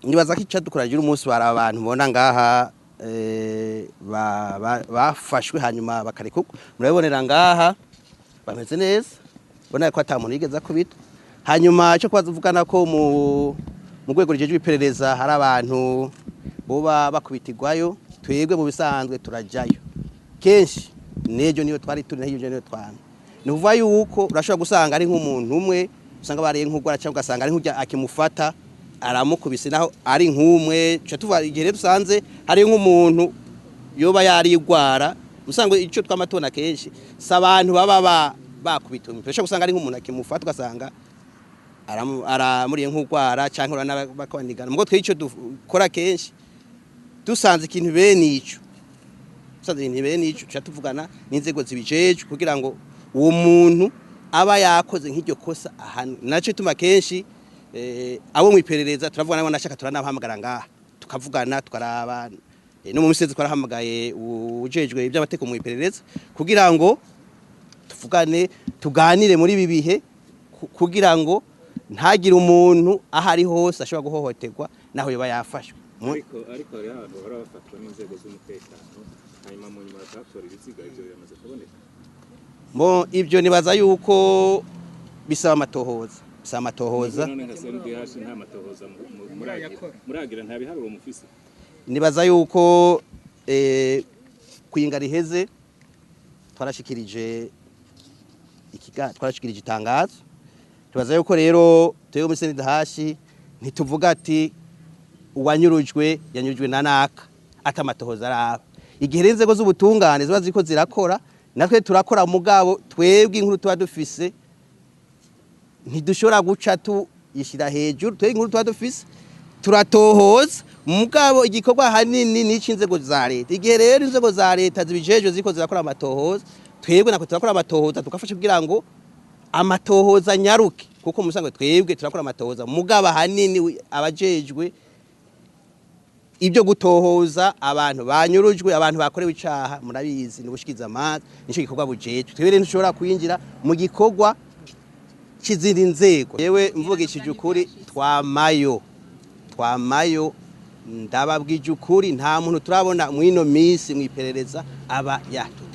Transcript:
Nibaza ko icadukoranije uyu munsi bari abantu mubona ngaha bafashwe hanyuma bakarekurwa. Murabibonera ngaha bameze neza, ubona ko ata muntu yigeze akubitwa. Hanyuma cyo kubaza uvugana ko mu rwego rujejwe iperereza hari abantu boba bakubitirwayo, twebwe mu bisanzwe turajayo kenshi, n'ejo niyo twari turi, n'ejo niyo twamye. Ni ukuvuga yuko urashobora gusanga ari nk'umuntu umwe usanga bariye nk'ugwara, cyangwa ugasanga ari nk'urya akimufata aramukubise, naho ari nk'umwe. Tuca tuva igihe rero dusanze hari nk'umuntu yoba yarigwara, usanga icyo twama tubona kenshi si abantu baba bakubita umupira, ushobora gusanga ari nk'umuntu akimufata ugasanga aramuriye nk'ugwara cyangwa bakanigana. Mugo twe icyo dukora kenshi dusanze ikintu bene ico, dusanze ikintu bene ico tuca tuvugana n'inzego zibijejwe kugira ngo uwo muntu aba yakoze nk'iryo kosa ahanwe. Naco tuma kenshi abo mu iperereza turavugana nabo, nashaka turanabahamagara ngaha tukavugana tukaraba. No mu misezi twarahamagaye ujejwe iby'amateko mu iperereza kugira ngo tuvugane, tuganire muri ibi bihe kugira ngo ntagire umuntu aho ari hose ashobora guhohoterwa naho yoba yafashwe. Ariko hari abantu bahora bafatwa n'inzego z'umutekano hanyuma mu nyuma bakabatora ibiziga, ivyo biramaze kuboneka. Mo ibyo nibaza yuko bisaba amatohoza, bisaba amatohoza. None nka CNDH nta matohoza muragira, nta biharuro mufise? Nibaza yuko kuyinga riheze twarashikirije twarashikirije itangazo. Tubaza yuko rero twebwe muri CNDH ntituvuga ati uwanyurujwe yanyurujwe na naka atamatohoza araba. Igihe rero inzego z'ubutungane ziba ziriko zirakora, natwe turakora, mugabo twebwe inkuru tuba dufise ntidushobora guca tuyishyira hejuru. Twebwe inkuru tuba dufise turatohoza, mugabo igikorwa hanini nico inzego za leta. Igihe rero inzego za leta zibijejwe ziriko zirakora amatohoza, twebwe nako turakora amatohoza tugafasha kugira ngo amatohoza nyaruke, kuko musanzwe twebwe turakora amatohoza, mugabo hanini abajejwe ibyo gutohoza abantu banyurujwe, abantu bakorewe icaha, murabizi ni ubushikiza amanza, nico gikorwa bujejwe. Twebwe rero ntushobora kwinjira mu gikorwa c'izindi nzego. Yewe mvugishije ukuri, twamayo ndababwije ukuri, nta muntu turabona mwino minsi mwiperereza aba yatutse.